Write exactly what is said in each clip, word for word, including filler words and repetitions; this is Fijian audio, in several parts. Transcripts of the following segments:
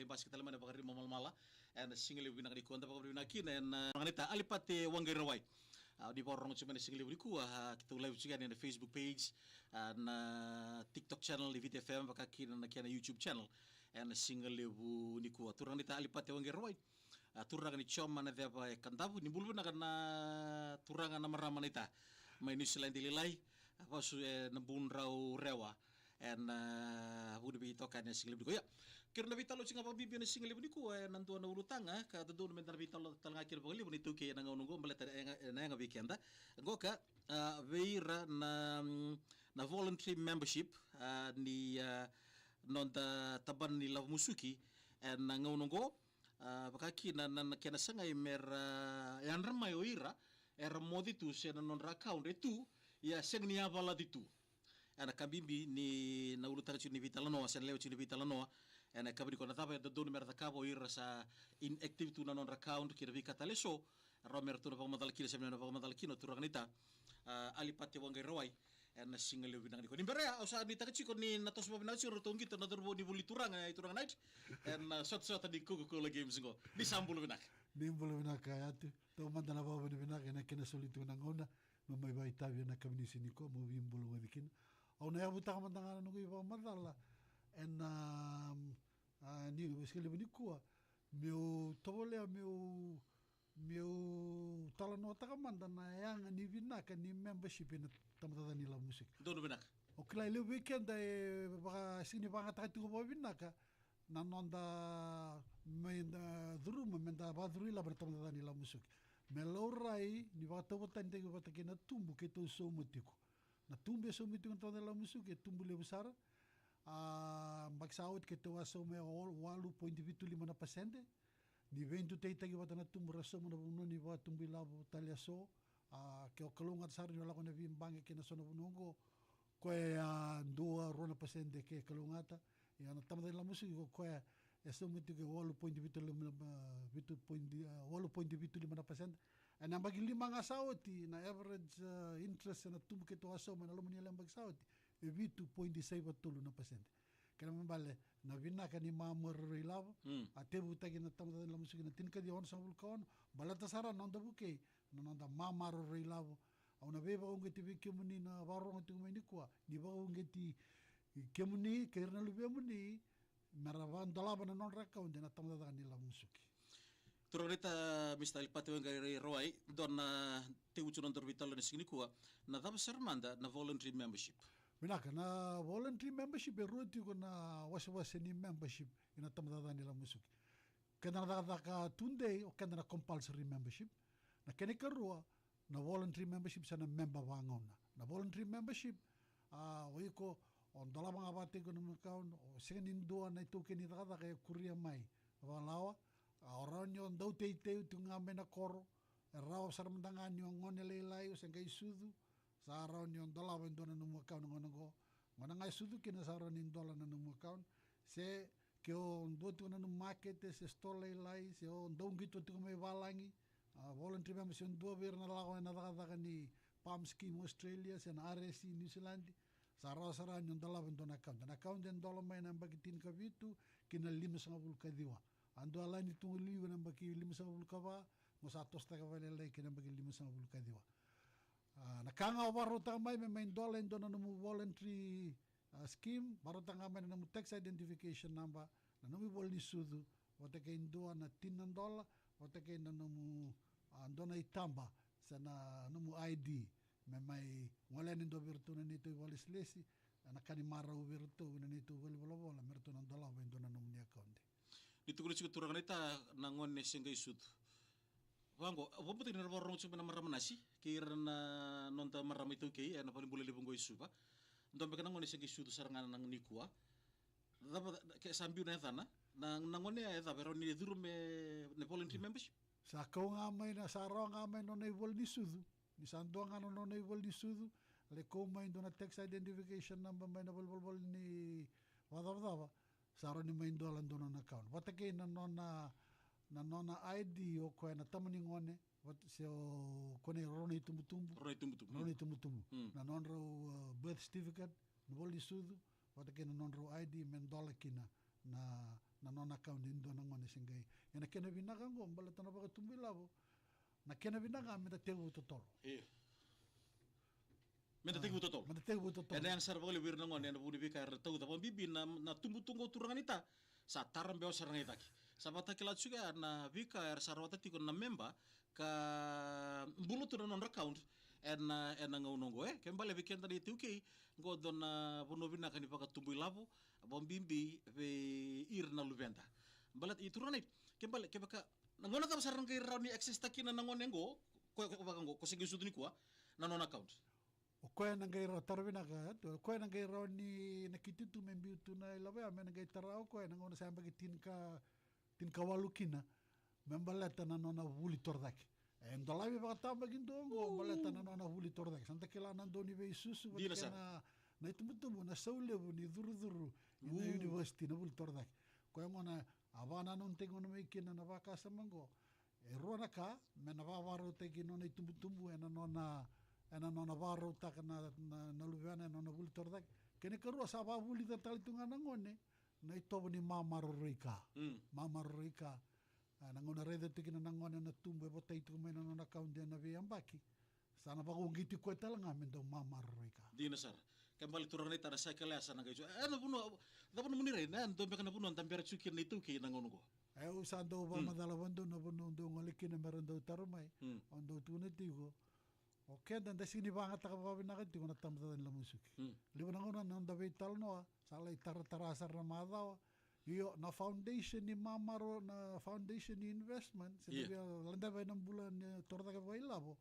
Basika tale mai na vakarima malamala ena siga levu vinaka nikua, da vakavinavinaka kina ena, a, naita Alipate Waqairawai. A, ni vakarorogo tiko mai na siga levu nikua, a, keitou live tiko yani ena Facebook page, a, na TikTok channel ni Viti F M, vaka kina na kena YouTube channel ena siga levu nikua. Turaga naita Alipate Waqairawai, a, turaga ni Joma na Ceva e Kadavu. Ni bula vinaka na turaga na marama naita mai Niusiladi lailai, a, vasu ena Budrau Rewa ena, a, vuku ni veitokani ena siga levu nikua. Ia, keirau na veitalanoataka vakabibi ena siga levu nikua ena dua na ulutaga ka dodonu meda na veitalanoataka tale ga kina vakalevu na iTaukei ena gauna oqo, baleta ena yaga, ena yaga vei keda. Oqo ka, a, vei ira na, mm, na voluntary membership, a, ni, a, noda tabana ni lavo musuki ena gauna oqo, a, vaka kina na, na kena sagai mera yadra mai o ira era moce tu se na nodra account e tu, ia sega ni yavalati tu. Ena ka bibi ni na ulutaga tiko ni veitalanoa, se na lewe tiko ni veitalanoa ena ka bibi ni ko na cava e dodonu mera cakava o ira sa inactive tu na nodra account kei na veika tale eso, rawa mera tu na vakamacala kina, se mera na vakamacala kina o turaga naita, a, Alipate Waqairawai ena siga levu vinaka nikua. Ni bera ya, au sa nuitaka tiko ni na toso vakavinaka tiko ratou qito na cauravou ni vuli turaga, e turaga naita, ena, a, sotasota ni Coca-Cola Games oqo. Ni sa bula vinaka. Ni bula vinaka, Yatu. Taumada na vakavinavinaka ena kena soli tu na gauna me mai vakaitavi ena kavinisi nikua, meu veibula goci kina. Au na yavutaka mada ga na noqu ivakamacala ena, a, ni, siga levu nikua, meu tovolea meu, meu talanoataka mada na yaga ni vinaka ni membership ena tabacakacaka ni lavo musuki. Donu vinaka. O kila e levu vei keda e vaka, sega ni vakayagataka tiko vakavinaka na noda meda curuma, meda vakacuru ilavo ena tabacakacaka ni lavo musuki. Me laurai ni vakatauvatataki vata kei na tubu keitou sauma tiko. Na tubu e saumi tiko na tabacakacaka ni lavo musuki e tubu levu sara. A, yabaki sa oti keitou a sauma e walu poidi vitu lima na pasede. Ni veidutaitaki vata na tubu ra sauma na vanua ni vakatubu ilavo tale eso. A, ke o kalougata sara ni o lako ena veibaqe kei na so na vanua oqo, koya e a dua, rua na pasede ke kalougata. Ia na tabacakacaka ni lavo musuki ko koya e saumi tiko e walu poidi vitu lima, a, vitu poidi, a, walu poidi vitu lima na pasede. Ena yabaki lima ga sa oti, na average, a, interest ena tubu keitou a sauma ena loma ni yabaki sa oti e vitu poidi saiva tolu na pasede. Kena ibalebale na vinaka ni mamaroroi lavo. Mm. A tevutaki na tabacakacaka ni lavo musuki na tinikaciwa onosagavulu ka ono, baleta sara na noda vukei na noda mamaroroi lavo. Au na veivakauqeti vei kemuni na vakarorogo tiko mai nikua, ni vakauqeti kemuni kei ira na luvemuni mera vakadolava na nodra account ena tabacakacaka ni lavo musuki. Turaga naita Mister Alipate Waqairawai, dua na teucu na nodaru veitalanoa ena siga nikua, na cava sara mada na voluntary membership? Vinaka, na voluntary membership e rua tiko na wasewase ni membership ena tabacakacaka ni lavo musuki. Keda na cakacaka tudei, o keda na compulsory membership. Na kena ikarua, na voluntary membership se na memba vagauna. Na voluntary membership, a, o iko o dolava ga vakataki iko na nomu account, o sega ni dua na itaukei ni cakacaka e kuria mai vakalawa. A, o rawa ni o dau teitei tiko ga mai na koro, e rawa sara mada ga ni o gone lailai, o se qai sucu, sa rawa ni o dolava e dua na nomu account na gauna oqo. Gauna ga e sucu kina sa rawa ni dola na nomu account. Se ke o dua tiko na nomu makete se store lailai, se o dau qito tiko mai valagi, a, voluntary member, se o dua vei ira na lako ena cakacaka ni PALM scheme Australia se na R S C New Zealand, sa rawa sara ni o dolava e dua na account. Na account e dola mai na yabaki tinikavitu ki na limasagavulu ka ciwa. A dua lani tu qo liu ena yabaki limasagavulu ka va, mo sa tosotaka vakalailai ki na yabaki limasagavulu ka ciwa. A, na ka ga o vakarautaka mai me mai dola e dua na nomu voluntary, a, scheme, vakarautaka ga mai na nomu tax identification number, na nomu ivola ni sucu, vata kei dua na tini na dola, vata kei na nomu, a, dua na itaba se na nomu I D, me mai gole yani e dua vei iratou na neitou ivakalesilesi, ena ka ni marau vei iratou ena neitou valenivolavola, me ratou na dolava e dua na nomuni account. Ni tukuna tiko turaga naita na gone se qai sucu. Vaqo, au vakabauta ni ra vakarorogo tiko mai na marama nasi kei ira na noda marama iTaukei ena valenibula levu oqo e Suva. Dua beka na gone se qai sucu sara ga na nikua. Cava, ke sa biu na yacana, na, na gone e cava, e rawa ni curu me na voluntary membership? Sa kau ga mai na, sa rawa ga mai na nona ivola ni sucu. Ni sa dua ga na nona ivola ni sucu, lai kau mai dua na tax identification number mai na valenivolavola ni vakacavacava, sa rawa ni mai dola e dua na nona account. Vata kei na nona, na nona I D o koya na tama ni gone, vata se o koya na rau na itubutubu. Rau na itubutubu. Rau na itubutubu. Mm. Na nodrau, uh, birth certificate, na ivola ni sucu, vata kei na nodrau I D me dola kina na, na nona account e dua na gone se qai. Ena kena vinaka oqo, baleta na vakatubu ilavo, na kena vinaka me da tekivu totolo. Io. Me da tekivu totolo. Me da tekivu totolo. Ena yaga sara vakalevu vei ira na gone ena vuku ni veika era tauca, vakabibi na, na tubu tu qo, turaga naita. Sa tara bewa sara ga i cake. Sa vakatakila tiko ya na veika era sa rawata tiko na memba ka bula tu na nodra account ena, ena gauna oqo, e. Ke bale vei keda na iTaukei, qo dua na vanua vinaka ni vakatubu ilavo, vakabibi vei ira na luveda. Baleta, i turaga naita, ke bale, kevaka, na gauna cava sara na qai rawa ni access-taka kina na gone qo, ko, ko, vaka qo, ko se qai sucu nikua, na nona account? O koya na qai rawa, taro vinaka, o koya na qai rawa ni nakiti tu me biu tu na ilavo ya, me na qai tara o koya na gauna sa yabaki tinika, tinikawalu kina, me baleta na nona vuli torocake. E dolavi vakatabakidua oqo, baleta na nona vuli torocake. Sa da kila na dau ni veisusu, vata kei na, na itubutubu, na sau levu ni curucuru ina university, na vuli torocake. Koya gona, a vakananumi tiko gona mai kina na vakasama oqo. E rua na ka, me na vakavakarautaki nona itubutubu, ena nona, ena nona vakarautaka na, na, na luvena, ena nona vuli torocake. Kena ikarua, sa vakavulica tale tu ga na gone na itovo ni mamaroroi ka. Mm. Mamaroroi ka. A, na gauna raica tiko kina na gone na tubu, e votai tiko mai na nona account ena veiyabaki. Sa na vakauqeti koya tale ga me dau mamaroroi ka. Dina sara. Ke bale turaga naita, na sa kele ya sa na qai tiko. E, na vanua, cava nomuni rai, na dua beka na vanua da bera tiko kina na iTaukei na gauna oqo? E, au sa dau vakamacala vakadua na vanua au dau gole kina me ra dau taro mai. Mm. Au dau tukuna tiko, o keda da sega ni vakayagataka vakavinaka tiko na tabacakacaka ni lavo musuki. Mm. Levu na gauna na noda veitalanoa sa lai taratara sara na macawa. Io, na foundation ni mamaro, na foundation ni investment, se da via ladeva ena bula ni torocake vakailavo.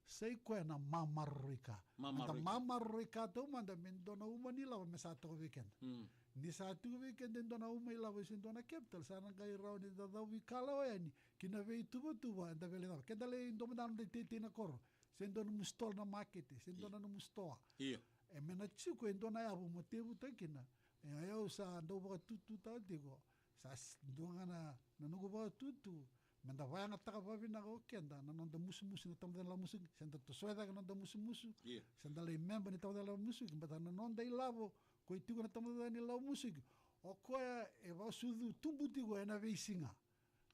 Sa i koya na mamaroroi ka. Mamaroroi ka. Mamaroroi ka taumada me dua na uma ni lavo me sa toka vei keda. Mm. Ni sa tiko vei keda e dua na uma ilavo se dua na capital, sa na qai rawa ni da cauvi kalawa yani ki na veituvatuva eda via lai cava. Keda lai dua mada na noda iteitei na koro, se dua nomu stall na makete, se dua na nomu stoa. Io. E me na tiko e dua na yavu mo tevutaka kina. E, au sa dau vakatututaka tiko. Sa s-, dua ga na, na noqu vakatutu, me da vakayagataka vakavinaka o keda na noda musumusu na tabacakacaka ni lavo musuki, se da tosoya cake na noda musumusu, io, se da lai memba ni tabacakacaka ni lavo musuki, baleta na noda ilavo ko e tiko na tabacakacaka ni lavo musuki, o koya e vakasucu tubu tiko ena veisiga.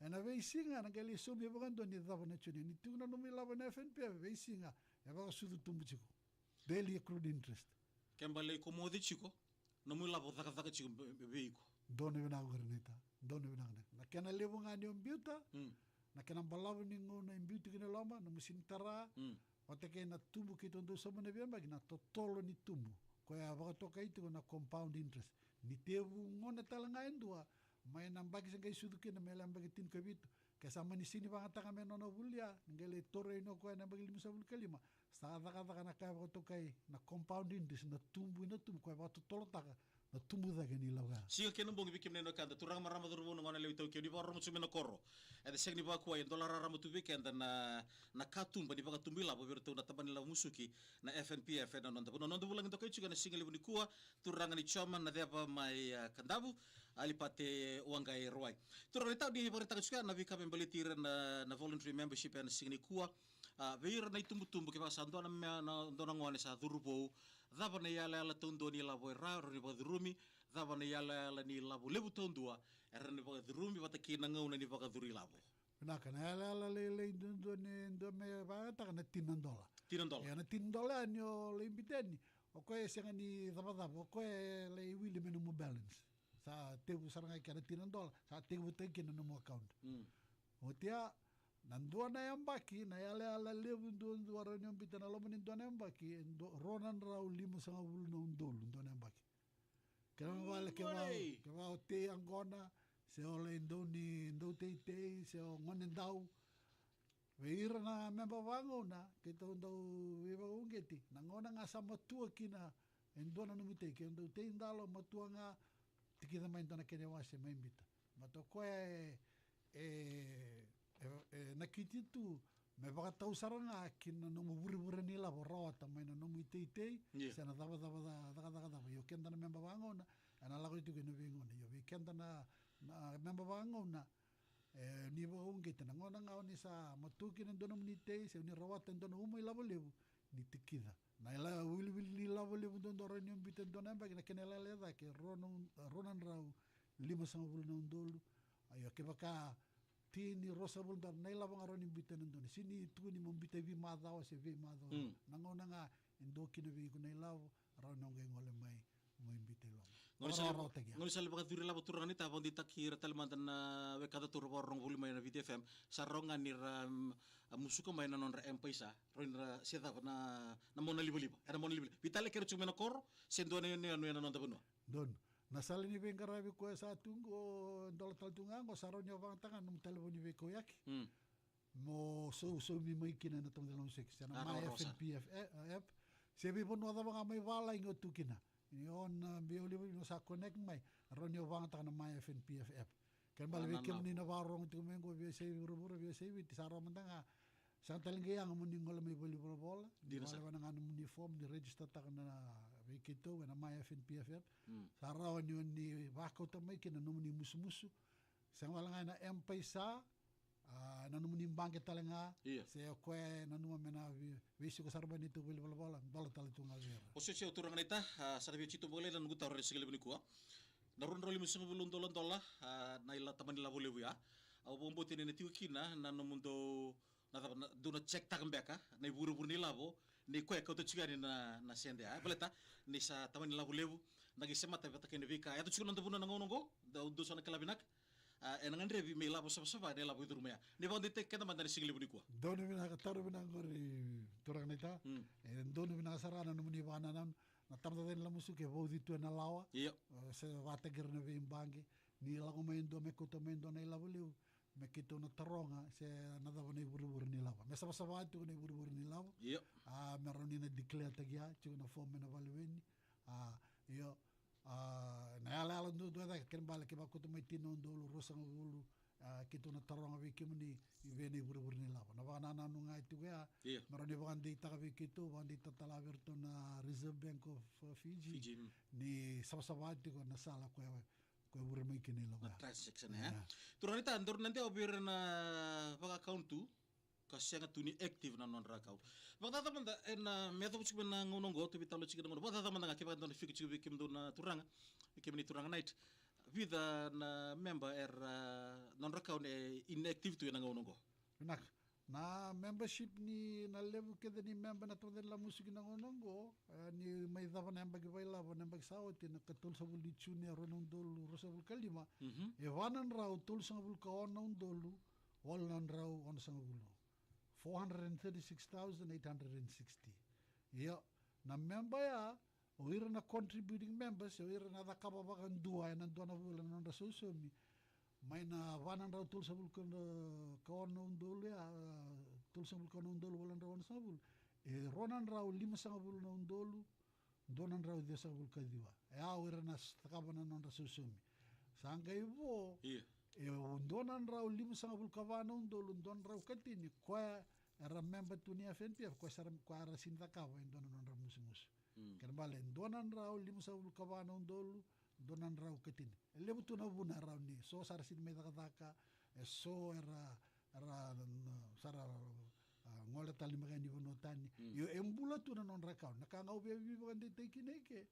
Ena veisiga, na qai lai saumi vakadua ni cava na junior. Ni tiko na nomu ilavo ena F N P F, veisiga, e vakasucu tubu tiko. Daily accrued interest. Ke bale iko moce tiko, nomu ilavo cakacaka tiko be-, be-, vei iko. Donu vinaka qori naita. Donu vinaka na. Na kena levu ga ni o biuta, mm, na kena balavu ni gauna e biuta kina e loma, nomu sega ni tara, mm, vata kei na tubu keitou dau sauma na veiyabaki, na totolo ni tubu. Koya vakatokai tiko na compound interest. Ni tevu gone tale ga e dua, mai na yabaki se qai sucu kina, mai na yabaki tinikavitu, ke sa mani sega ni vakayagataka mai na nona vuli ya, ni qai lai toro yani o koya na yabaki limasagavulu ka lima, sa cakacaka na ka e vakatokai na compound interest, na tubu, na tubu, koya e vakatotolotaka na tubu cake ni lavo ya. Siga kei na bogi vei kemuni na wekada, turaga, marama, cauravou, na goneyalewa iTaukei, ni vakarorogo tiko mai na koro. Eda sega ni vakuwai, e dola raraba tu vei keda na, na katuba ni vakatubu ilavo vei iratou na tabana ni lavo musuki, na F N P F, ena noda, na noda vulagi dokai tiko ena siga levu nikua, turaga ni Joma Naceva mai, a, Kadavu, Alipate Waqairawai. Turaga ni tau ni vakaraitaka tiko na veika me baleti ira na, na voluntary membership ena siga nikua. A, vei ira na itubutubu, kevaka sa dua na me-, na, dua na gone sa curuvou, cava na iyalayala taudua ni lavo e rawa ni vakacurumi, cava na iyalayala ni lavo levu taudua e rawa ni vakacurumi vata kei na gauna ni vakacuru ilavo? Vinaka, na iyalayala lailai duadua ni dua me vakayagataka na tini na dola. Tini na dola. Ia na tini na dola ya ni o lai biuta yani, o koya e sega ni cavacava, o koya e lai wili mai nomu balance. Sa tevu sara ga i kea na tini na dola, sa tekivutaki kina na nomu account. Mm. Oti ya, na dua na yabaki, na iyalayala levu duadua rawa ni o biuta ena loma ni dua na yabaki, e du-, rua na drau limasagavulu na udolu dua na yabaki. Kena vale, kevaka, kevaka o tei yaqona, se o lai dau ni dauteitei, se o gonedau. Vei ira na memba vagauna, keitou dau veivakauqeti, na gauna ga sa matua kina e dua na nomu itei, ke o dau tei dalo, matua ga, tikica mai e dua na kena iwase, mai biuta. Baleta o koya e, e, e, e nakiti tu me vakatau sara ga ki na nomu vurevure ni lavo rawata mai na nomu iteitei, io, se na cavacava ca-, cakacaka cava. Io, keda na memba vagauna, ena lako tiko ena veigauna. Io, vei keda na, na memba vagauna, e, ni vakauqeti, na gauna ga o ni sa matua kina e dua nomuni itei, se o ni rawata e dua na uma ilavo levu, ni tikica. Na ila-, iwiliwili ni lavo levu duadua rawa ni o biuta e dua na yabaki, na kena iyalayala e cake, rua na, rua na drau limasagavulu na udolu. Io, kevaka tini, ruasagavulu, da na ilavo ga rawa ni biuta ena dua na, sega ni tukuni mo biuta e veimacawa se veimacawa. Mm. Na gauna ga e dua kina vei iko na ilavo, rawa ni o qai gole mai mo biuta i loma. Gauna sa levu, gauna sa levu vakacuri lavo, turaga naita, vakadeitaki ira tale mada na wekada tu ra vakarorogo voli mai na Viti F M. Sa rawa ga ni ra, mm, a, musuka mai na nodra M-PAiSA, rawa ni ra se cava na, na mona livaliva. Ena mona livaliva. Veitalia kei ira tiko mai na koro, se dua na yanuyanu ena noda vanua. Donu. Na sala ni veiqaravi koya sa tu qo, dola tale tu ga qo, sa rawa ni o vakayagataka ga na nomu talevoni veikauyaki. Mm. Mo sau, saumi mai kina na tamata loma six. Ena, a, My rawa, rawa sara. F N P F, e, e, app. Se veivanua cava ga mai valagi o tu kina. Ni o na veioliva ni o sa connect mai. Rawa ni o vakayagataka na My F N P F app. Kena ibalebale vei kemuni na vakarorogo tiko mai qo, vei yasai vuravura, vei yasai Viti, sa rawa mada ga. Sega tale ga ni yaga mo ni gole mai valenivolavola. Dina sara. Ni valevana ga nomuni form, ni register-taka na vei keitou ena My F N P F app. Mm. Sa rawa ni o ni vakauta mai kina na nomuni musumusu. Sega wale ga ena M-PAiSA, a, na nomuni baqe tale ga. Io. Se o koya e nanuma me na vei, veisiko sara mai na neitou valenivolavola, dola tale tu ga vei ira. O se, o se, turaga naita, a, sa na via titobu vakalailai na noqu taro ena siga levu nikua. Na rua na drau limasagavulu na udolu, dola, a, na ila, tamani lavo levu ya. Au vakabauta ni na tiko kina na nomudou, na cava, na, dou na check-taka beka na ivurevure ni lavo, ni koya e kauta tiko yani na, na sede ya. Baleta ni sa tamani lavo levu, na qai semata vata kei na veika e yaco tiko ena noda vanua na gauna oqo, dou, dou sa na kila vinaka. A, ena gadrevi me ilavo savasava na ilavo e curuma ya. Ni vakadeitaki keda mada ena siga levu nikua. Donu vinaka, taro vinaka qori, turaga naita. Mm. E donu vinaka sara na nomuni vakanananu. Na tamata cakacaka ni lavo musuki e vauci tu ena lawa. Io. E, se vakataki ira na veibaqe. Ni lako mai e dua, me kauta mai e dua na ilavo levu, me keitou na taroga se na cava na ivurevure ni lavo. Me savasava tiko na ivurevure ni lavo. Io. A, me rawa ni na declare-taki ya tiko na form ena valeweni. A, io. A, na yalayala duadua cake, kena ibalebale ke vakauta mai tini na udolu, ruasagavulu, a, keitou na taroga vei kemuni i vei na ivurevure ni lavo. Na vakanananu ga tiko ya, io, me rawa ni vakadeitaka vei keitou, vakadeitaka tale vei iratou na Reserve Bank of, uh, Fiji. Fiji, mm. Ni savasava tiko na sala koya, koya e vure mai kina na ilavo ya. Na transaction, e? Io. Turaga naita, daru na dewa vei ira na vaka-account tu, ka sega tu ni active na nodra account. Vakacaca mada, ena, me yacova tiko mai na gauna oqo, tou veitalanoa tiko na gauna. Vakacaca mada ga, kevaka e dua na fika tiko vei kemudou na turaga, vei kemuni turaga naita. Vica na member era, a, nodra account e inactive tu ena gauna oqo. Vinaka. Na membership ni, na levu kece ni member na tamata cakacaka ni lavo musuki na gauna oqo, e, ni mai cava na yabaki vakailavo, na yabaki sa oti, na ikatolusagavulu ni June, e rua na udolu ruasagavulu ka lima. Mhm. E va na drau tolusagavulu ka ono na udolu, walu na drau onosagavulu. Four hundred and thirty-six thousand eight hundred and sixty. Io, na member ya, o ira na contributing members, o ira na cakava vakadua ena dua na vula na nodra sausaumi. Mai na va na drau tolusagavulu ka, ka ono na udolu ya, a, tolusagavulu ka ono na udolu, walu na drau onosagavulu. E rua na drau limasagavulu na udolu, dua na drau ciwasagavulu ka ciwa. E ya o ira na s-, cakava na nodra sausaumi. Sa qai vo, io, e dua na drau limasagavulu ka va na udolu, dua na drau ka tini, koya era member tu ni F N P F, koya sa ra, koya era sega ni cakava e dua na nodra musumusu. Mm. Kena ibalebale, dua na drau limasagavulu ka va na udolu, dua na drau ka tini. E levu tu na vuna e rawa ni, so sa ra sega ni mai cakacaka, e so era, era, n-, sa ra, a, gole tale mai kina i vanua tani. Mm. Io, e bula tu na nodra account. Na ka ga au via veivakadeitaki kina eke,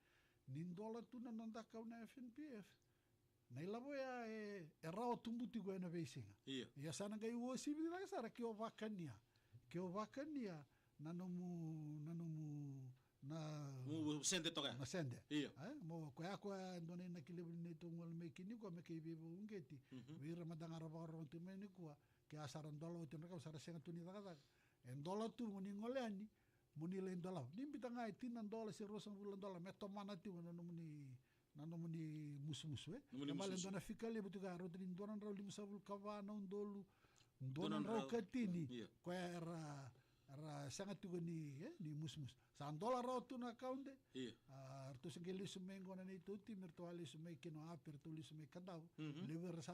ni dola tu na noda account na F N P F. Na ilavo ya e, e rawa tubu tiko ena veisiga. Io. Ia sa na qai uasivi cake sara ke o vakania. Ke o vakania na nomu, na nomu, na, mo sede toka ya. Na sede. Io. E, mo, koya, koya e dua na inaki levu ni neitou gole mai kina nikua me kei veivakauqeti. Mhm. Vei ira mada ga ra vakarorogo tiko mai nikua, ke a sa ra dola oti na ka, sa ra sega tu ni cakacaka. E dola tu mo ni gole yani, mo ni lai dolava. Ni biuta ga e tini na dola se ruasagavulu na dola, me tomana tiko na nomuni, na nomuni musumusu, e? Nomuni musumusu. Kena ibalebale dua na fika levu tiko ya, rauta ni dua na drau limasagavulu ka va na udolu, dua na drau ka tini, io, koya era, era sega tiko ni, e, ni musumusu. Sa dola rawa tu na account, e? Io. A, ratou se qai lesu mai qo na neitou timi, ratou a lesu mai kina o Api, ratou lesu mai Kadavu. Mhm. Levu era sa,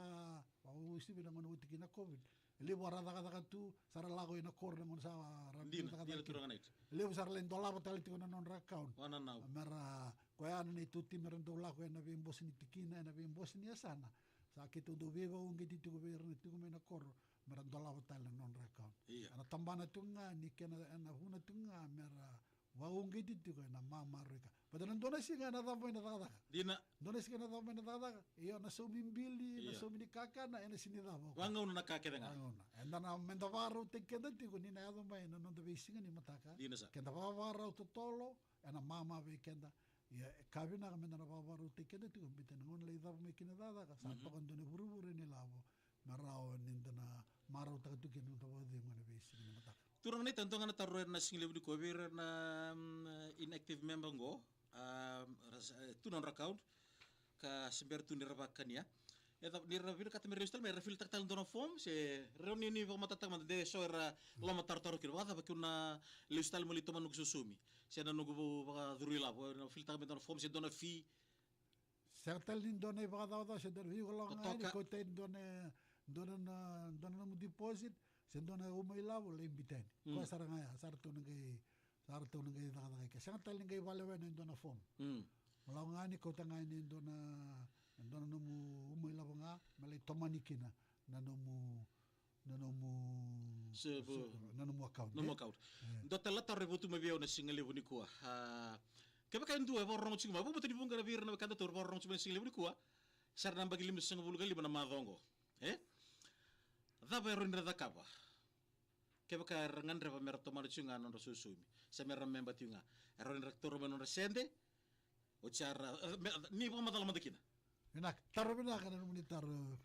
a, uasivi na gauna oti kina COVID. E levu era cakacaka tu, sa ra lako ina koro na gauna sa ra cakacaka. Dina, dina, turaga naita. E levu sa ra lai dolava tale tiko na nodra account. Wananavu. Me ra, koya na neitou timi era dau lako ena veibose ni tikina, ena veibose ni yasana. Sa keitou dau veivakauqeti tiko vei ira na tiko mai na koro, me ra dolava tale na nodra account. Io. Ena tabana tiko ga ni kena, ena vuna tiko ga me ra vakauqeti tiko ena mamarua i ka. Baleta na dua na siga ena cava mai na cakacaka. Dina. Dua na siga na cava mai na cakacaka. Io, na saumi bili, na Io. saumi ni kakana, ena sini cava. Vagauna na ka kece ga. Vagauna. Eda na, meda vakarautaki keda tiko ni na yaco mai na noda veisiga ni mataka. Dina sara. Keda vakavakarau totolo, ena mama vei keda. Ia, e ka vinaka meda na vakavakarautaki keda tiko, baleta na gauna lai cava mai kina cakacaka, sa Mhm. toka dua na vurevure ni lavo. Me rawa ni da na marautaka tu kina na noda vakacegu ena veisiga ni mataka. Turaga naita, dua ga na taro ena siga levu nikua vei ira na, mm, inactive member qo, a, ra sa, e, tu na nodra account, ka se bera tu ni ra vakania. E ca, ni ra vinakata me ra lesu tale mai, era filitaka tale dua na form, se rawa ni, ni vakamatatataka mada de so era lomatarotaro kina. Vakacava keu na lesu tale mo lai tomana noqu sosomi, se na noqu vakacuru ilavo, na filitaka me dua na form, se dua na fee. Sega tale ni dua na ivakacawacau, se dua na veivakalagagani, Totoka. Kauta e dua na, dua na, dua na nomu deposit, se dua na uma ilavo, lai biuta yani. Mm. Koya sara ga ya, sa ratou na qai, sa ratou na qai cakacaka ike. Sega tale ni qai valewena e dua na form. Mm. Mo lako ga yani, kauta ga yani e dua na, e dua na nomu uma ilavo ga, me lai tomani kina na nomu, na nomu, Se, se, na nomu account, nomu e? Account. E. Dua tale na taro e votu mai vei au na siga levu nikua. A, kevaka e dua e vakarorogo tiko mai, vakabauta ni vuqa na vei ira na wekada taura vakarorogo tiko mai na siga levu nikua. Sa ra na yabaki limasagavulu ka lima na macawa oqo. E? Cava e rawa ni ra cakava? Kevaka era gadreva me ra tomana tiko ga na nodra sosomi, se me ra memba tiko ga, e rawa ni ra taura mai na nodra sede. Oti sara, e, me, ni vakamacala mada kina. Vinaka, taro vinaka na nomuni taro.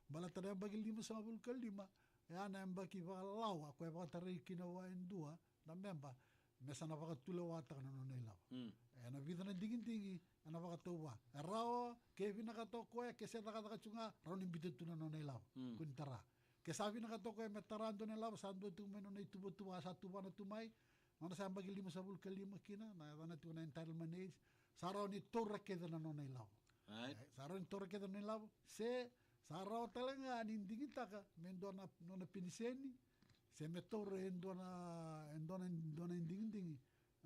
Baleta na yabaki limasagavulu ka lima, e a na yabaki vakalawa, koya e vakatarai kina vua e dua na memba, me sa na vakatulewataka na nona ilavo. Mm. E na vica na digidigi, e na vakatau vua. E rawa, ke vinakata o koya, ke se cakacaka tiko ga, rawa ni biuta tu na nona ilavo. Mm. Kua ni tara. Ke sa vinakata o koya me tara dua na ilavo, sa dua tu mai nona ituvatuva, sa tuvana tu mai, nona sa yabaki limasagavulu ka lima kina, na yacana tiko na entitlement age, sa rawa ni taura kece na nona ilavo. Right. E, sa rawa ni taura kece na nona ilavo, se sa rawa tale ga ni digitaka me dua na nona peniseni, se me taura e dua na, e dua na, dua na digidigi,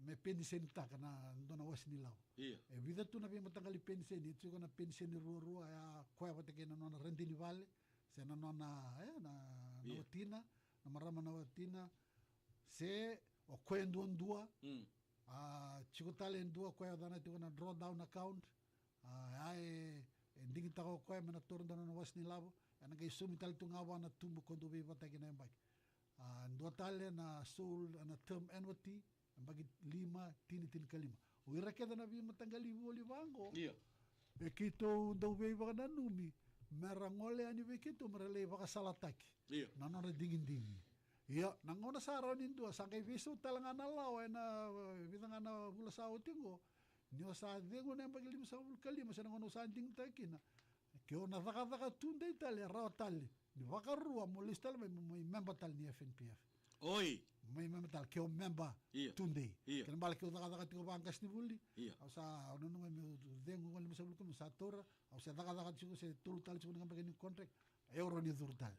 me penisenitaka na dua na wase ni lavo. Io. E vica tu na veimataqali peniseni, e tiko na peniseni ruarua, e a koya vata kei na nona rede ni vale, se na nona, e, na, na Io. watina, na marama na watina, se o koya duadua, Mm. a, tiko tale e dua koya yacana tiko na drawdown account, a, a e, e digitaka o koya me na taura dua na nona wase ni lavo, e na qai saumi tale tu ga vua na tubu ko dau veivataki na yabaki. A, dua tale na sole, na term annuity, yabaki lima, tini, tinikalima. O ira kece na veimataqali voli vaqo. Io. E keitou dau veivakananumi me ra gole yani vei keitou me ra lai vakasalataki. Io. Na nodra digidigi. Io, na gauna sa rawa ni dua, sa qai veisau tale ga na lawa ena, e, vica ga na vula sa oti oqo. Ni o sa cegu na yabaki limasagavulu ka lima, se na gauna o sa digitaka kina. Ke o na cakacaka tudei tale, e rawa tale. Ni vakarua mo lesu tale mai, mo mai memba tale ni F N P F. Oi. Mai memba tale, ke o memba Io. tudei. Io. Kena bale ke o cakacaka tiko vaqasenivuli. Io. Au sa, au nanuma meu cegu ga limasagavulu ka lima, sa taura, au se cakacaka tiko, se tolu tale tiko na yabaki ni contract. E rawa ni curu tale.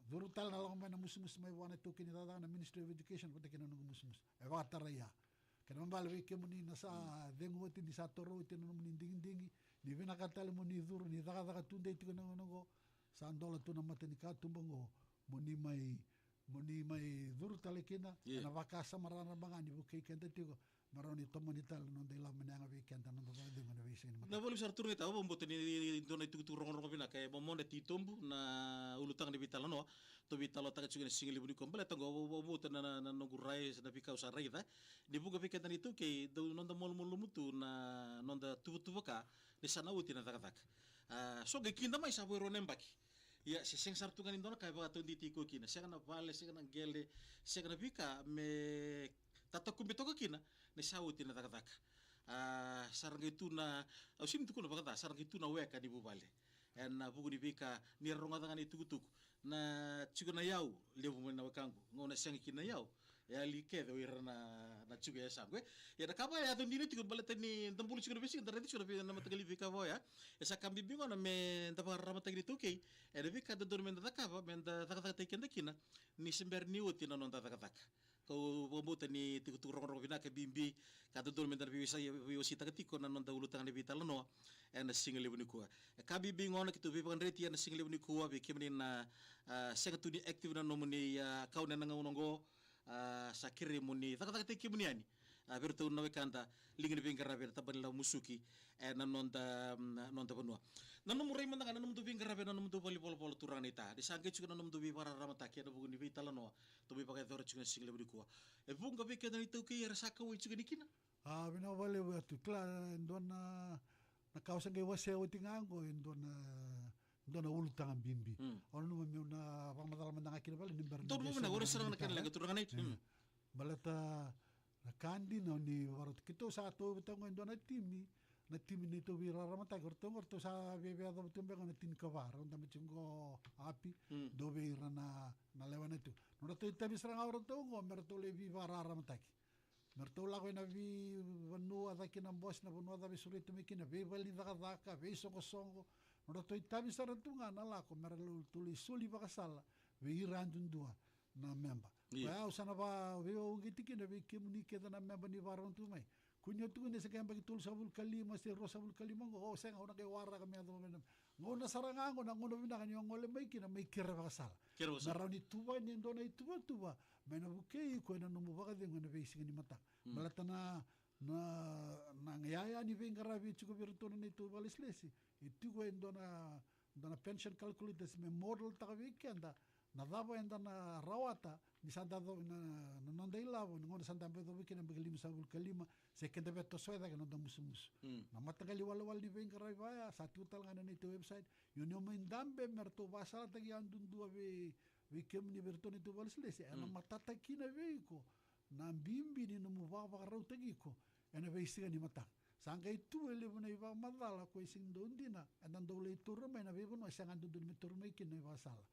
Curu tale na lako mai na musumusu mai vua na itaukei ni cakacaka, na Ministry of Education, vata kei na noqu musumusu. E vakatarai ya. Kena ibalebale vei kemuni na sa cegu oti, ni sa taura oti na nomuni digidigi, ni vinakata tale mo ni curu, ni cakacaka tudei tiko na gauna oqo, sa dola tu na mata ni katuba oqo, mo ni mai, mo ni mai curu tale kina, Io. ena vakasama raraba ga ni vukei keda tiko, me rawa ni tomani tale na noda ilavo me na yaga vei keda na noda vakacegu ena veisiga ni mataka. Vinaka vakalevu sara turaga, au vakabauta ni dua na itukutuku rogorogo vinaka e momoda titobu na ulutaga ni veitalanoa. Tou veitalanoataka tiko ena siga levu nikua, baleta oqo au vakabauta na, na, na noqu rai, na veika au sa raica. Ni vuqa vei keda na itaukei, dau noda malumalumu tu na noda tuvatuvaka ni sa na oti na cakacaka. A, so qai kida mai sa vo e rua na yabaki. Ia, se sega sara tu ga ni dua na ka e vakataudeitaki koya kina. Sega na vale, sega na qele, sega na veika me tatakube toka kina ni sa oti na cakacaka. A, sa ra qai tu na, au sega ni tukuna vakaca, sa ra qai tu na weka ni vuvale. Ena vuku ni veika ni ra rogoca ga na itukutuku. Na tiko na iyau, levu mai na wekaqu. Gauna sega kina na iyau, e yali kece o ira na, na tiko e yasaqu, e. Ia na ka vaka e yaco dina tiko, baleta ni da bula tiko na veisiga, da raica tiko na vei, na mataqali veika vaka oya. E sa ka bibi gona me da vakararamataki na itaukei ena veika dodonu me da cakava, me da cakacakataki keda kina ni se bera ni oti na noda cakacaka. Kau vakabauta ni tukutuku rogorogo vinaka bibi ka dodonu me da na veiwasei, veiwaseitaka tiko na noda ulutaga ni veitalanoa ena siga levu nikua. E ka bibi gona keitou veivakadreti ena siga levu nikua vei kemuni na, a, sega tu ni active na nomuni, a, account ena gauna oqo, a, sa kerei mo ni cakacakataki kemuni yani. a, vei iratou na wekada, liga ni veiqaravi ena tabana ni lavo musuki ena noda, mm, noda vanua. Na nomu rai mada ga, na nomudou veiqaravi ena nomudou valenivolavola, turaga naita, ni sa qai tiko na nomudou veivakararamataki ena vuku ni veitalanoa tou mai vakayacora tiko na siga levu nikua. E vuqa vei keda na iTaukei era sa kauwai tiko yani kina. A, vinaka vakalevu Atu. Kila, e dua na, na ka au sa qai wasea oti ga oqo, e dua na, dua na ulutaga bibi. Mm. Au nanuma meu na vakamacala mada ga kina vale ni bera. Dou na vuna, vale sara na kena leqa, turaga naita. Mm. Baleta na ka dina ni vakarau, keitou sa tauvi tiko e dua na timi, na timi ni tou veiraramataki, o ratou oqo ratou sa via, via yacova tu beka na tinikava, rau dabe tiko oqo Api, mm, dua vei ira na, na lewe na tu. Nodratou itavi sara ga o ratou oqo, me ratou lai veivakararamataki. Me ratou lako ena veivanua cake, na bose, na vanua ca veisureti mai kina, veivale ni cakacaka, veisoqosoqo. Nodratou itavi sara tu ga na lako, me ratou lai soli vakasala vei ira yadudua na meba. Io. Koya au sa na va, veivakauqeti kina vei kemuni kece na meba ni vakarorogo tu mai. Kua ni o tukuna se qai yabaki tolusagavulu ka lima se ruasagavulu ka lima oqo, o sega, au na qai waraka me yacova mai na gauna sara ga oqo, na gauna vinaka ni o gole mai kina, mai kere vakasala. Kere vakasala. Me rawa ni tuvani e dua na ituvatuva me na vukei iko ena nomu vakacegu ena veisiga ni mataka. Mm. Baleta na, na, na iyaya ni veiqaravi e tiko vei iratou na neitou vakalesilesi, e tiko e dua na, dua na pension calculators me model taka vei keda na cava eda na rawata ni sa da yacova na, na noda ilavo, na gauna sa da yacova kina na yabaki limasagavulu ka lima, se keda via tosoya cake na noda musumusu. Mm. Na mataqali walewale ni veiqaravi vaya sa tiko tale ga na neitou website. Io, ni o mai dabe me ratou vakasalataki yadudua vei, vei kemuni, vei iratou na neitou vakalesilesi, ena, mm, matata kina vei iko na bibi ni nomu vakavakarautaki iko ena veisiga ni mataka. Sa qai tu e levu na ivakamacala ko e sega ni dau dina, eda dau lai taura mai na veivanua e sega dodonu me taura mai kina na ivakasala.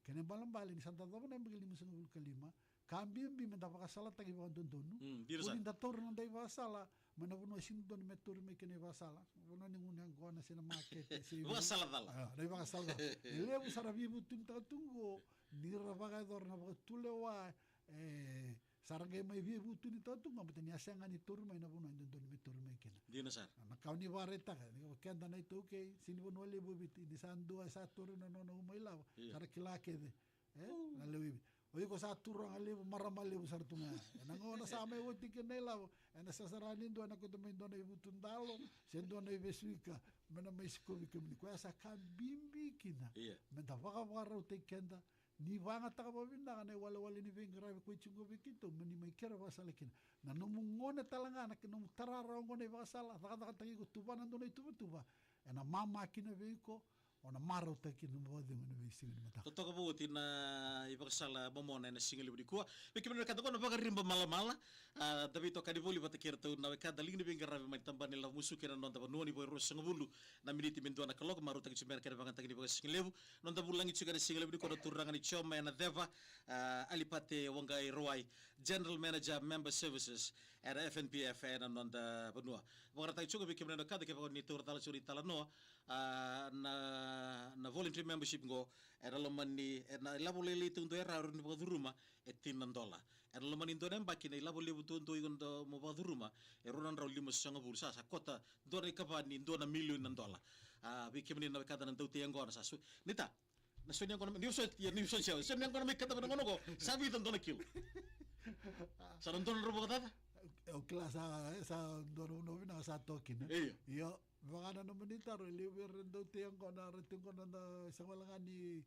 Kena ibalebale ni sa da yacova na yabaki limasagavulu ka lima, ka bibi me da vakasalataki vakadodonu. Mm, dina sara. Kua ni da taura na noda ivakasala mai na vanua e sega ni dodonu me taura mai kina na ivakasala. Vanua ni gunu yaqona se na makete se vakasala cala. A, na ivakasala cala. E levu sara veivutuni taka tu qo ni ra vakayacora na vakatulewa, e, sa ra qai mai veivutuni taka tu ga, baleta ni a sega ni taura mai na vanua e dodonu me taura mai kina. Dina sara. Na ka o ni vakaraitaka, ni o keda na iTaukei, sega ni vanua levu o Viti, ni sa dua e sa taura na nona uma ilavo, io, sa ra kila kece. E, na lewe i Viti. O iko sa turaga levu, marama levu sara tu ga. Ena gauna sa mai oti kina na ilavo, ena sasara ni dua, ena kauta mai dua na ivutu dalo se dua na ivesu ika me na mai sikovi kemuni. Koya sa ka bibi kina. Io. Me da vakavakarautaki keda, ni vagataka vakavinaka na iwalewale ni veiqaravi ko e tiko vei keitou, me ni mai kere vakasala kina. Na nomu gone tale ga, na nomu tara rawa oqo na ivakasala, cakacakataki iko, tuvana dua na ituvatuva, ena mama kina vei iko, o na marautaki na nomu vakacegu ena veisiga ni mataka. Totoka vakaoti na ivakasala momona ena siga levu nikua. Vei kemuni na wekada, qo na Vakariba Malamala. A, da veitokani voli vata kei iratou na wekada, liga ni veiqaravi mai na tabana ni lavo musuki ena noda vanua ni vo e ruasagavulu na miniti me dua na kaloko. Marautaki tiko mai na kena vakayagataki ni vakasigalevu. Noda vulagi tiko ena siga levu nikua na turaga ni Joma Yanaceva, a, Alipate Waqairawai, General Manager Member Services ena F N P F ena noda vanua. Vakaraitaki tiko vei kemuni na wekada, kevaka ni taura cala tiko na italanoa, a, na, na voluntary membership qo, ena loma ni, ena ilavo lailai taudua e ra, e rawa ni vakacuruma e tini na dola. Ena loma ni dua na yabaki, na ilavo levu taudua iko na mo vakacuruma e rua na drau limasagavulu, sa, sa kota dua na ikava ni dua na milioni na dola. A, vei kemuni na wekada na dautei yaqona, sa so, naita, na so ni yaqona, ni so, ia, ni so, so ni yaqona mai keda na gauna qo, sa vica dua na kilo? Sa na dua na drau vakacaca? Au kila sa, sa dua na vanua vinaka sa toki, ne? Io. Io, vaka na nomuni taro, e levu vei ira na dautei yaqona, ra tiko qo na, sega wale ga ni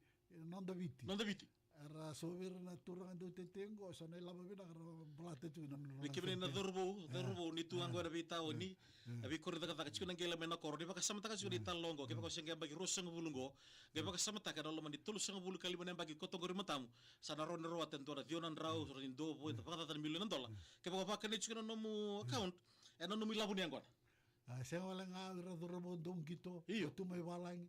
noda Viti. Noda Viti. Era so vei ira na turaga dautei qo, so na ilavo vinaka ra baleta tu na nodra. Vei kemuni na cauravou, cauravou ni tu qo ena veitaoni, e, e, e veikoro ni cakacaka, tiko na qele mai na koro, ni vakasamataka tiko na italanoa qo, kevaka o se qai yabaki ruasagavulu qo, qai vakasamataka ena loma ni tolusagavulu ka lima na yabaki koto qori matamu, sa na rawa ni rawata e dua na ciwa na drau, sa na rawa ni dua, vo, e vakacaca na milioni na dola. Kevaka o vakani tiko na nomu account ena nomu ilavo ni yaqona. A, sega wale ga o ira cauravou dau qito, io, tu mai valagi.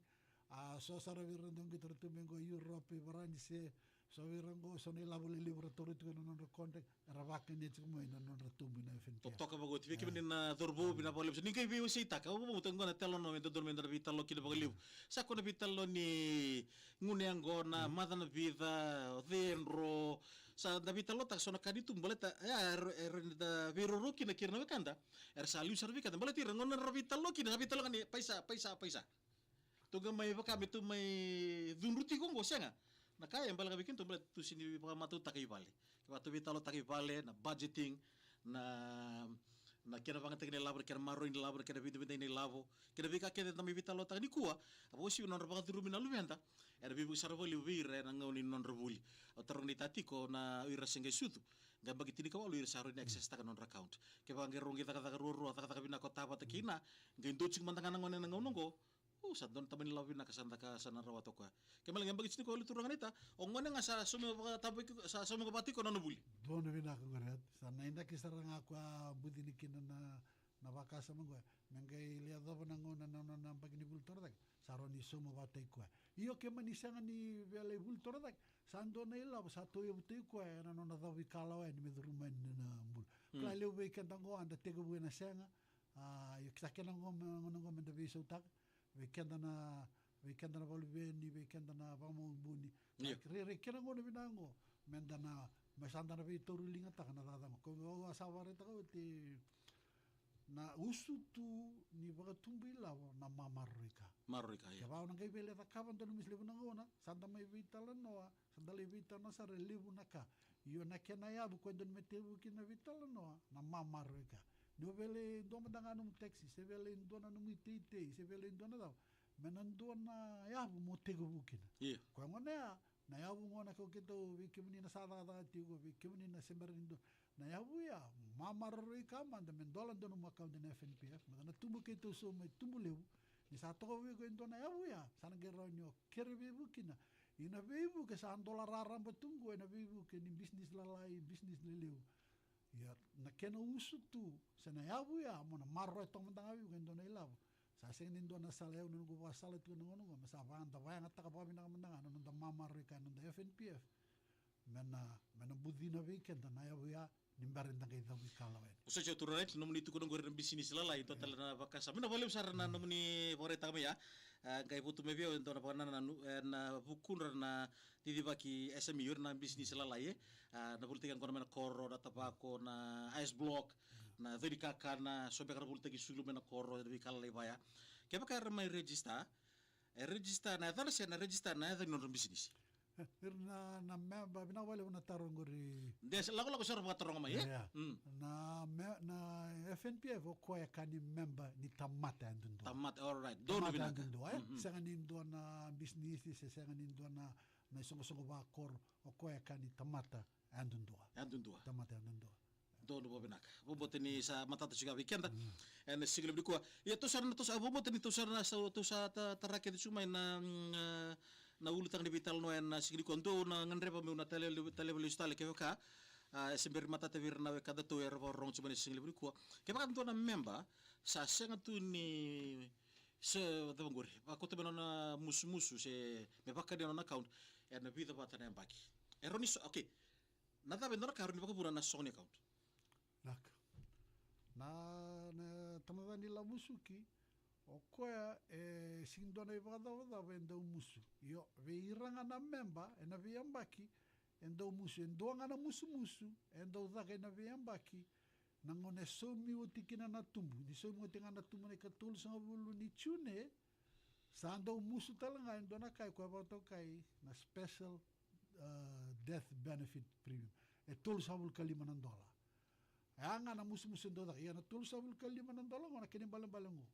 A, so sara vei ira dau qito ra tu mai qo Europe, Varanise, so vei ira qo, so na ilavo lelevu ra taura tiko ena nodra contract, era vakania tiko mai na nodra tubu ena F N P F. Totoka vakaoti, vei kemuni na cauravou, vinaka vakalevu. Ni qai veiwaseitaka, au vakabauta qo na italanoa me dodonu me da na veitalanoa kina vakalevu. Sa koya na veitalanoa ni gunu yaqona, maca na vica, o cedro, sa da veitalanoataka so na ka ni tubu, baleta, e, e, e, da veiroro kina kei ira na wekada. Era sa liu sara vei keda, baleta ira gauna era veitalanoa kina, sa veitalanoa ni paisa, paisa, paisa. Tou qai mai vaka me tou mai cudru tiko qo, sega. Na ka e baleta vei keitou, baleta tou sega ni vakamatautaka i vale. Kevaka tou veitalanoataka i vale, na budgeting, na, na kena vagataki na ilavo, na kena maroroi na ilavo, na kena vidavidai na ilavo, kei na veika kece eda mai veitalanoataka nikua. A vakauasivi na nodra vakacurumi na luveda, ena veivuke sara vakalevu vei ira ena gauna ni nodra vuli. Au taroga ni ta tiko na o ira se qai sucu, qai yabaki tinikawalu o ira sa rawa ni access taka na nodra account. Kevaka qai rau qai cakacaka ruarua, cakacaka vinaka o ta vata kei na, qai dua tiko mada ga na gone ena gauna oqo, o, sa dua na tamani lavo vinaka sa daka sa na rawata o koya. Ke mala qai yabaki tinikawalu, turaga naita, o gone ga sa saumi vakatabaki, sa saumi vakatabaki iko na nona vuli. Dua na vinaka qori, sa na inaki sara ga koya bucini kina na, na vakasama qo. Me qai lai yacova na gauna na nona yabaki ni vuli torocake, sa rawa ni sauma vakataki koya. Io, ke mani sega ni via lai vuli torocake, sa dua na ilavo sa tauyavutaki koya ena nona cavuikalawa yani me curuma yani na bula. Kila levu vei keda qo eda tekivu ena sega. A, io, sa kena qo me, gauna qo meda veisautaka vei keda na, vei keda na vakaluveni, vei keda na vakamau buni. Io. Rairai kena gauna vinaka qo meda na, me sa da na veitauriligataka na cakacaka qo. Ko au a sa vakaraitaka oti na usutu ni vakatubu ilavo na mamaroroi ka. Maroroi ka, io. Kevaka au na qai via lai cakava dua na misi, levu na gauna sa da mai veitalanoa, sa da lai veitalanoa sara e levu na ka. Io, na kena yavu, koya e dodonu me tekivu kina na veitalanoa na mamaroroi ka. Ni o via lai dua mada ga nomu taxi, se via lai dua na nomu iteitei, se via lai dua na cava, me na dua na yavu mo tekivu kina. Io. Koya gona ya, na yavu gona, kau keitou, vei kemuni na sa cakacaka tiko, vei kemuni na se bera ni dua, na yavu ya mamaroroi ka mada me dola dua nomu account ena F N P F, mada na tubu keitou sauma e tubu levu. Ni sa toka vei iko e dua na yavu ya, sa na qai rawa ni o kere veivuke kina. Ia na veivuke sa dola raraba tu qo ena veivuke ni bisinisi lalai, bisinisi lelevu. Ia na kena usutu se na yavu ya mo na maroroya toka mada ga vei iko e dua na ilavo. Sa sega ni dua na sala, au na noqu vakasala tiko na gauna qo, me sa va, da vakayagataka vakavinaka mada ga na noda mamaroroi ka, na noda F N P F. Me na, me na bucina vei keda na yavu ya ni bera ni da qai cavuikalawa yani. O sa tiko tu, right, nomuni tukuna qori na bisinisi lalai, dua tale na vakasama. Vinaka vakalevu sara na nomuni vakaraitaka mai ya. A, qai votu mai vei au e dua na vakanananu, e, na vukudra na cicivaki S M E, o ira na bisinisi lalai, e. A, na volitaki yaqona mai na koro, na tavako, na ice block, na cau ni kakana, so beka na volitaki sulu mai na koro, na veika lalai vaya. Kevaka era mai register, e register na yacadra se na register na yaca ni nodra bisinisi? E, ira na, na member, vinaka vakalevu na taro qori. De, se lakolako sara vakataroga mai, e? Ia. Mm. Na me-, na F N P F o koya ka ni member ni tamata yadudua. Tamata, all right. Donu vinaka. Tamata yadudua, e? Mm, mm. Sega ni dua na bisinisi, se sega ni dua na, na isoqosoqo vakoro, o koya ka ni tamata yadudua. Yadudua. Tamata yadudua. Donu vakavinaka. Vakabauta ni sa matata tiko vei keda. Mm. Ena siga levu nikua. Ia, tou sa na, tou sa, vakabauta ni tou sa na, sa, tou sa ta-, tara kece tiko mai na, mm, e, na ulutaga ni veitalanoa ena siga nikua. Dou na gadreva meu na taleva, taleva lesu tale kevaka, a, e se bera ni matata vei ira na wekadatou era vakarorogo tiko mai ena siga levu nikua. Kevaka dua na member sa sega tu ni se, cava qori, vakauta mai na nona musumusu se me vakani na nona account, ena vica vata na yabaki. E rawa ni so-, okay. Na cava e dua na ka e rawa ni vakavuna na sogo ni account? Naka. Na, na tamata ni lavo musuki, o koya e sega ni dua na ivakacavacava e dau musu. Io, vei ira ga na member ena veiyabaki e dau musu. E dua ga na musumusu e dau caka ena veiyabaki, na gauna e saumi oti kina na tubu. Ni saumi oti ga na tubu na ikatolusagavulu ni June, sa dau musu tale ga e dua na ka e koya vakatokai na special, a, death benefit premium. E tolusagavulu ka lima na dola. E a ga na musumusu e dau caka. Ia na tolusagavulu ka lima na dola qo, na kena ibalebale qo,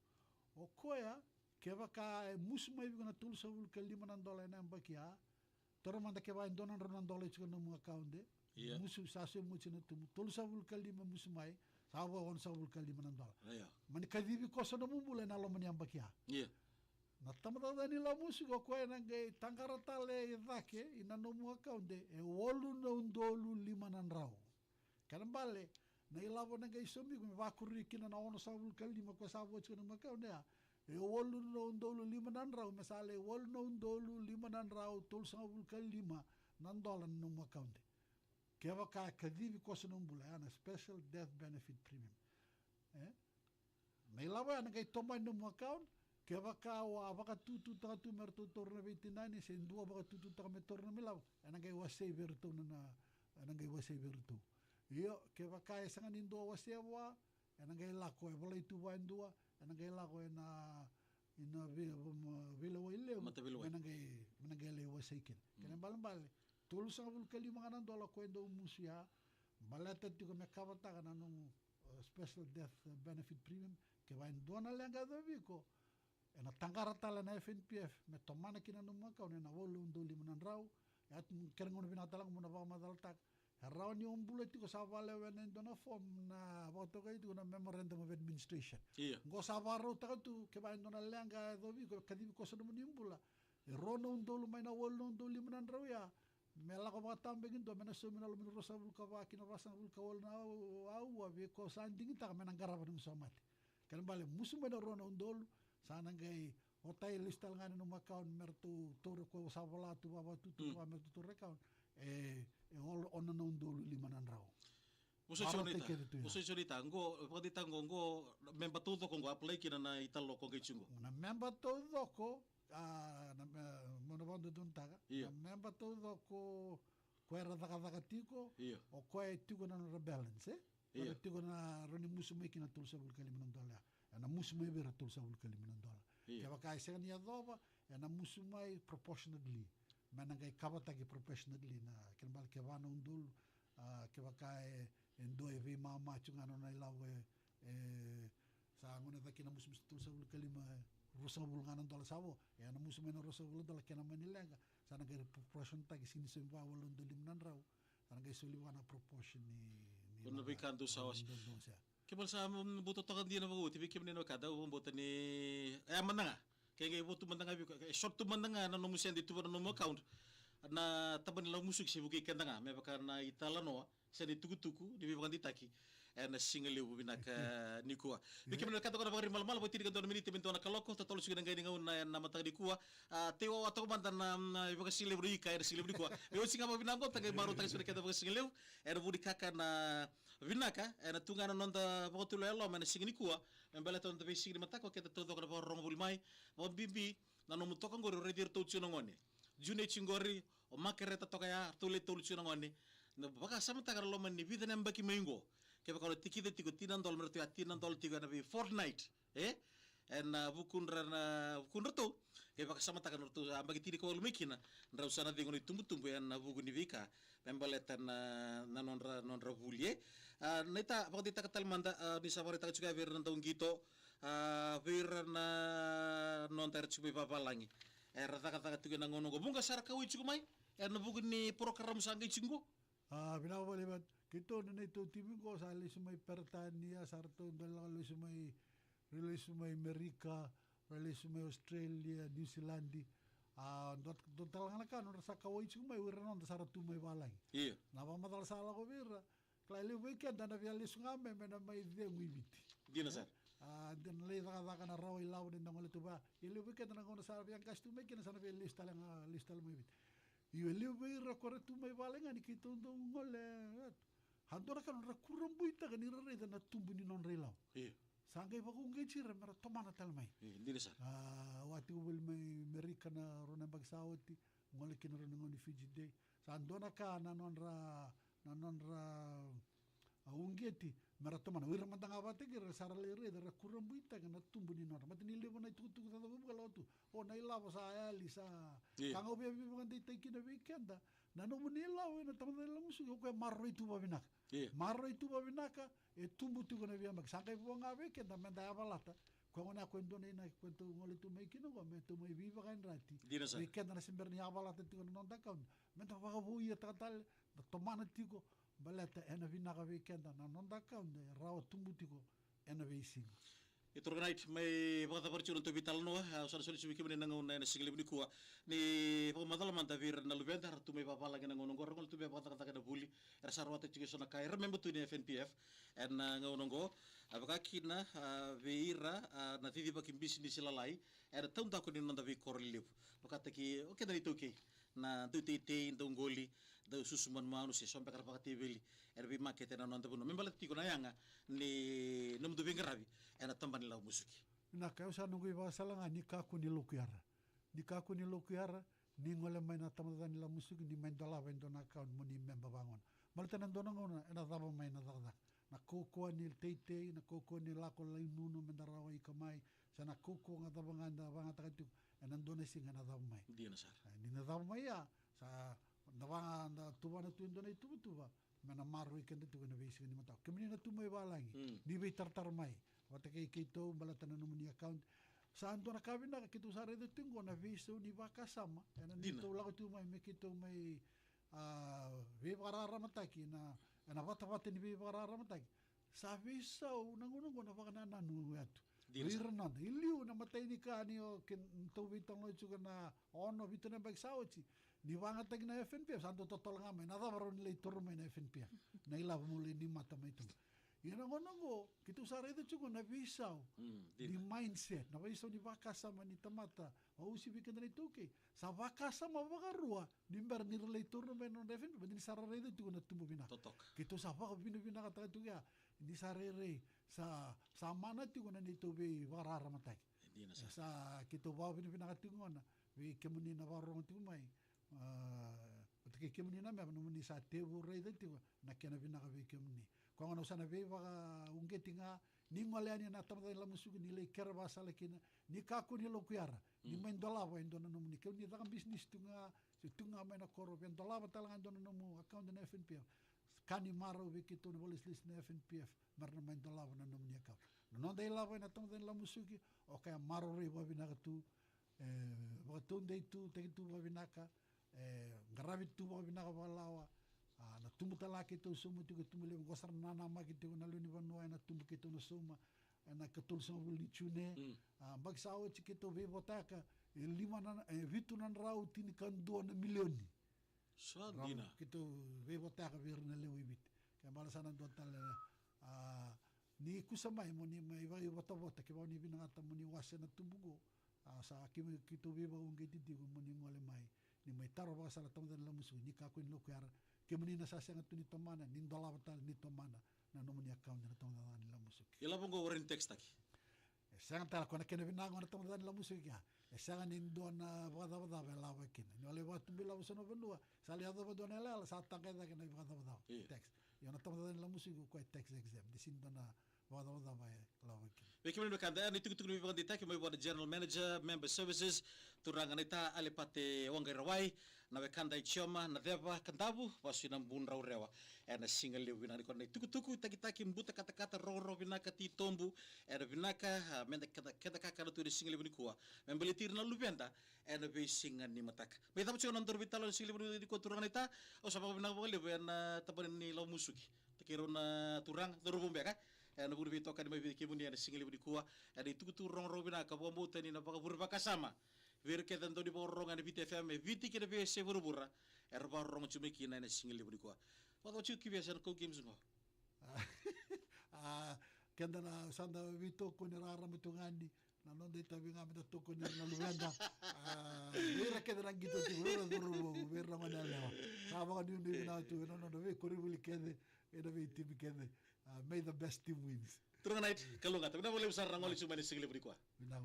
o koya, kevaka e musu mai vei iko na tolusagavulu ka lima na dola ena yabaki ya, taura mada kevaka e dua na drau na dola e tiko na nomu account, e. Ia. Musu, sa saumi oti na tubu, tolusagavulu ka lima musu mai, sa vo onosagavulu ka lima na dola. Ia. Mani kacivi koso nomu bula ena loma ni yabaki ya. Ia. Na tamata ni lavo musuki, o koya ena qai taqara tale i cake ina nomu account e walu na udolu lima na drau. Kena ibalebale, na ilavo ena qai saumi iko me vakuri kina na onosagavulu ka lima koya sa vo tiko ena nomu account ya, e walu na udolu lima na drau, me sa lai walu na udolu lima na drau tolusagavulu ka lima na dola na nomu account. Kevaka e kacivi koso nomu bula, ya na special death benefit premium. E? Na ilavo ya ena qai tomani nomu account. Kevaka o a vakatututaka tu me ratou taura na veitinani, se dua vakatututaka me taura nomu ilavo, ena qai wasei vei iratou na, na, ena qai wasei vei iratou. Io, kevaka e sega ni dua wasea vua, ena qai lako, e volai tu vua e dua, ena qai lako ena, ina vei-, ma-, veilewai levu. Mataveilawa. Me na qai, me na qai lai wasei kina. Mm. Kena ibalebale, tolusagavulu ka lima ga na dola koya e dau musu ya, Baleta tiko me kavataka na nomu, uh, special death benefit premium, kevaka e dua na leqa e yacovi iko, ena taqara tale na F N P F me tomana kina na nomu account ena walu na udolu lima na drau. E a tu kena gauna vinaka tale ga mo na vakamacalataka. E rawa ni o bula tiko sa vakalewena e dua na form na vakatokai tiko na Memorandum of Administration. Io. Qo sa vakarautaka tu, kevaka e dua na leqa e yacovi iko, kacivi koso na nomuni bula, e rua na udolu mai na walu na udolu lima na drau ya, me lako vakatabakidua me na saumi na loma ni ruasagavulu ka va ki na vasagavulu ka walu na au-, aua vei koya sa digitaka me na qarava na nomu sa mate. Kena ibalebale musu mai na rua na udolu, sa na qai otai lesu tale ga na nomu account me ratou taura koya sa vola tu vavatutu, mm, va me ratou taura account. E, e ono, ono na udolu lima na drau. Vosoti, vosoti, qo, vakadeitaka qo, qo, memba taucoko qo, apply kina na italanoa qai tiko qo. Na memba taucoko, a, na me-, mo na vakadodonutaka. Io. Na memba taucoko, ko era cakacaka tiko, io, o koya e tiko na nodra balance, e? Io. Era tiko na rawa ni musu mai kina tolusagavulu ka lima na dola. Ena musu mai vei ira tolusagavulu ka lima na dola. Io. Kevaka e sega ni yacova, ena musu mai proportionately. Me na qai kavataki proportionately na, kena ibalebale kevaka na udolu, a, kevaka e, e dua e veimama tiko ga na nona ilavo e, e, sa gone cake na musu mai tolusagavulu ka lima, ruasagavulu ga na dola sa vo, ena musu mai na ruasagavulu na dola kena mani leqa, sa na qai proportion taki, sega ni saumi vua walu na udolu lima na drau, sa na qai soli vua na proportion ni, ni, ko na veika dou sa wase. Dou sa. Kemuni sa, mm, buta toka dina vakaoti, vei kemuni na wekada, au vakabauta ni, e, mada ga. Ke qai vo tu mada ga vei iko, e short tu mada ga na nomu sede tu va na nomu account. Na tabana ni lavo musuki se vukei keda ga, me vaka na italanoa, se na itukutuku ni veivakadeitaki ena siga levu vinaka nikua. Vei kemuni na wekada, ko na Vakaribamalamala, vo tini ka dua na miniti me dua na kaloko, totolo tiko na qai ni gauna ena mataka nikua. A, tei wawa toka mada na, na ivakasigalevu ni ika ena siga levu nikua. Me oti ga vakavinaka qo, da qai marautaka tiko na keda vakasigalevu ena vunikaka na vinaka ena tu ga na noda vakatulewa e loma ena siga nikua. Me baleta na noda veisiga ni mataka, o keda taucoko na vakarorogo voli mai, vakabibi na nomu toka qori, o raici iratou tiko na gone. June tiko qori, o Makereta toka ya, ratou le tolu tiko na gone. Na vakasamataka na loma ni vica na yabaki mai qo, kevaka o na tikica tiko tini na dola, me ratou ya tini na dola tiko ena vei fortnight. E? Ena vukudra, na vukudratou. Ke vakasamataka na nodratou yabaki tinikawalu mai kina, drau sa na cegu na itubutubu ena vuku ni veika me baleta na, na nodra, nodra vuli, e? A, naita, vakadeitaka tale mada, a, ni sa vakaraitaka tiko ya vei ira na dauqito, a, vei ira na noda era tiko mai vavalagi, era cakacaka tiko ena gauna qo, vuqa sara kauwai tiko mai ena vuku ni porokaramu sa qai tiko qo. A, vinaka vakalevu. Keitou na neitou timi qo sa lesu mai Peritania, sa ratou dau lako lesu mai, ra lesu mai Merika, ra lesu mai Australia, Niusiladi. A, dua, dua tale ga na ka, nodra sa kauwai tiko mai, o ira noda sa ra tu mai valagi. Io. Na vakamacala sa lako vei ira, kila e levu vei keda na via lesu ga mai, me na mai cegu i Viti. Dina sara. A, dina, lai cakacaka na rawa ilavo ni da gole tu va. E levu vei keda na gauna sa via qasi tu mai kina, sa na via lesu tale ga, lesu tale mai Viti. Io, e levu vei ira ko ra tu mai vale ga ni keitou dau gole. A, dua na ka nodra kurabuitaka ni ra raica na tubu ni nodra ilavo. Io. Sa qai vakauqeti ira me ra tomana tale mai. Io, dina sara. A, au a tiko voli mai Merika na rua na yabaki sa oti, gole kina rau na gauna ni Fiji Day. Sa dua na ka na nodra, na nodra, a, uqeti me ra tomana. O ira mada ga vakataki ira sa ra lai raica, ra kurabuitaka na tubu ni nodra. Baleta ni levu na itukutuku caucavu vuka lako tu. O, na ilavo sa yali, sa. Io. Ka ga au via veivakadeitaki kina vei keda, na nomuni ilavo ena tabana ni lavo musuki, o koya e maroroi tu vakavinaka. Io. Maroroi tu vakavinaka, e tubu tiko na veiyabaki. Sa qai vo ga vei keda me da yavalata. Koya gona ya ko e dua na inaki ko e tou gole tu mai kina qo, me tou mai veivakayadrati. Dina sara. Vei keda na se bera ni yavalata tiko na noda account, me da vakavouiataka tale, da tomana tiko, baleta ena vinaka vei keda na noda account, e rawa tubu tiko ena veisiga. E turaga Nait, mai vakacavari tiko na tou veitalanoa, a, au sa na solia tiko vei kemuni na gauna ena siga levu nikua. Ni vakamacala mada vei ira na luveda era tu mai vavalagi ena gauna oqo, era gole tu mai vakacakacaka ena vuli, era sa rawata tiko eso na ka era memba tu ni F N P F ena gauna oqo. A, vaka kina, a, vei ira, a, na cicivaki bisinisi lalai ena taudaku ni noda veikoro lelevu. Vakataki o keda na iTaukei, na dauteitei, dauqoli, daususu manumanu se so beka na vakateveli ena veimakete ena noda vanua, me baleta tiko na yaga ni nomudou veiqaravi ena tabana ni lavo musuki. Vinaka, au sa noqu ivakasala ga ni kakua ni lokuyara. Ni kakua ni lokuyara, ni gole mai na tabana ni lavo musuki, ni mai dolava e dua na account mo ni memba vagona. Baleta na dua na gauna ena cava mai na cakacaka. Na kaukaua ni teitei, na kaukaua ni lako lai nunu me da rawa ika mai, se na kaukaua ga cava ga eda vakayagataka tiko, ena dua na siga ena cava mai. Dina sara. E, ni na cava mai ya, sa da vaga, da tuvana tu e dua na ituvatuva, me na maroroi keda tiko ena veisiga ni mataka. Kemuni na tu mai valagi, ni veitaratara mai vata kei keitou baleta na nomuni account. Sa dua na ka vinaka keitou sa raica tiko qo na veisau ni vakasama ena neitou lako tiko mai me keitou mai, a, veivakararamataki na, ena vatavata ni veivakararamataki. Sa veisau na gauna qo na vakanananu e tu vei ira na noda. I liu na imatai ni ka ni o keitou veitalanoa tiko na ono vitu na yabaki sa oti, ni vagataki na F N P F, sa dau totolo ga mai na cava rau ni lai toro mai na F N P F, na ilavo mo lai ni mata mai tu. Ia na gauna qo keitou sa raica tiko na veisau ni mindset, na veisau ni vakasama ni tamata, vausi vei keda na iTaukei. Sa vakasama vakarua ni bera ni ra lai toro mai na nodra F N P F, baleta ni sa ra raica tiko na tubu vinaka. Keitou sa vakavinavinakataka tiko ya, ni sa rairai sa, sa mana tiko na neitou veivakararamataki. Sa keitou vakavinavinaka tiko gona vei kemuni na vakarorogo tiko mai. A, vata kei kemuni na mema, nomuni sa tevu raica tiko na kena vinaka vei kemuni. Koya gona au sa na veivakauqeti ga, ni gole yani na tamata ni lamusuki, ni lai kere vakasala kina, ni kakua ni laukuyara, ni mai dolava e dua na nomuni, kemuni caka bisinisi tu ga, se tu ga mai na koro, via dolava tale ga e dua na nomu account na F N P F. Ka ni marau vei keitou na vakalesilesi na F N P F me ra na mai dolava na nomuni account. Na noda ilavo ena tamata ni lamusuki, o kaya maroroi vakavinaka tu, e vakataudei tu, taki tu vakavinaka, e qaravi tu vakavinaka vakalawa. A, na tubu tale ga keitou sauma tiko e tubu levu, qo sa ra nanamaki tiko na lewe ni vanua ena tubu keitou na sauma ena ikatolusagavulu ni June. A, yabaki sa oti keitou veivotayaka e lima na, e vitu na drau tinikadua na milioni. Sa dina. Keitou veivotayaka vei ira na lewe i Viti. Ke bale sa na dua tale, a, ni kusa mai mo ni mai vakaivotavota, kevaka ni vinakata mo ni wase na tubu qo. A, sa keitou veivakauqeti tiko mo ni gole mai, ni mai taro vakasala tamata ni lamusuki, ni kakua ni laukuyara. Kemuni na sa sega tu ni tomana, ni dolava tale, ni tomana na nomuni account na tamata ni lamusuki. Ilavo qo o rawa ni text taki? E sega tale, ko na kena vinaka gona tamata ni lamusuki ya. E sega ni dua na vakacavacava e lava kina. Ni o lai vakatubu ilavo so na vanua, sa lai yacova dua na yalayala, sa taqai cake na ivakacavacava. Tax. Ia na tamata ni lamusuki o koya e tax exempt. De sega ni dua na vakacavacava e lava kina. Vei kemuni na wekada, e, na itukutuku ni veivakadeitaki mai vua na General Manager, Member Services, turaga naita Alepate Waqairawai, na wekada e Chioma, na ceva, Kadavu, vasu i Nabudrau, Rewa. Ena siga levu vinaka nikua na itukutuku, takitaki, buta katakata, rogorogo vinaka, titobu ena vinaka, a, meda keda, keda kakana tu ena siga levu nikua me baleti ira na luveda ena veisiga ni mataka. Me cava tiko na nodaru veitalanoa ena siga levu nikua, turaga naita, au sa vakavinavinaka vakalevu ena tabana ni lavo musuki. Takei rau na turaga, cauravou beka, ena vuku ni veitokani mai vei kemuni ena siga levu nikua, ena itukutuku rogorogo vinaka, vakabauta ni na vakavure vakasama vei ira kece na dau ni vakarorogo ena Viti F M, e Viti kei na veiyasai vuravura era vakarorogo tiko mai kina ena siga levu nikua. Vakacava tiko ki vei ena Kau Games qo? A, keda na sa da veitokoni raraba tu ga ni na noda itavi ga meda tokoni ira na luveda. A, vei ira kece na qito tiko, vei ira na cauravou, vei ira na gone yalewa. Sa vakanuinui vinaka tu ena noda veikoronivuli kece, ena veitimi kece. A, may the best team wins. Turaga naita, kalougata. Vinaka vakalevu sara na gole tiko mai ena siga levu nikua. Vinaka.